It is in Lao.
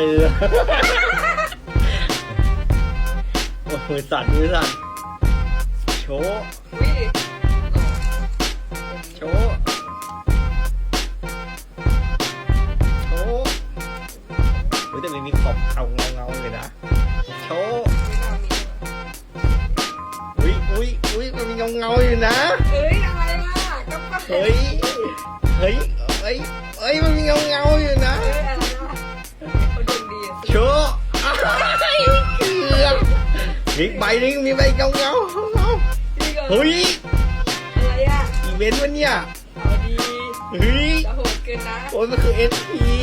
ເອີ ໂອ້ຍ ມືສັ່ນ ມືສັ່ນ ໂຊະ ໂຊະ ໂຊະ ເຮີ້ຍ ແຕ່ມັນມີຂອບເງົາໆຢູ່ນະ ໂຊະ ອຸ້ຍ ອຸ້ຍ ອຸ້ຍ ມັນມີເງົາໆຢູ່ນະ ເອີຍ ອະໄລລະ ເຮີ້ຍ ເຮີ້ຍ ເຮີ້ຍ ເຮີ້ຍ ມັນມີເງົາໆຢູ່ນະ ເອີຍ ອະໄລລະ ໂຊະ ເກືອບ ມີໃບໜຶ່ງ ມີໃບເງົາໆ ເຮີ້ຍ ອະໄລອະ ອີເວັນວັນເນີ້ຍ ເອົາດີ ເຮີ້ຍ ຈະໂຫດເກີນນະ ໂອ້ຍ ມັນຄືເອັສພີ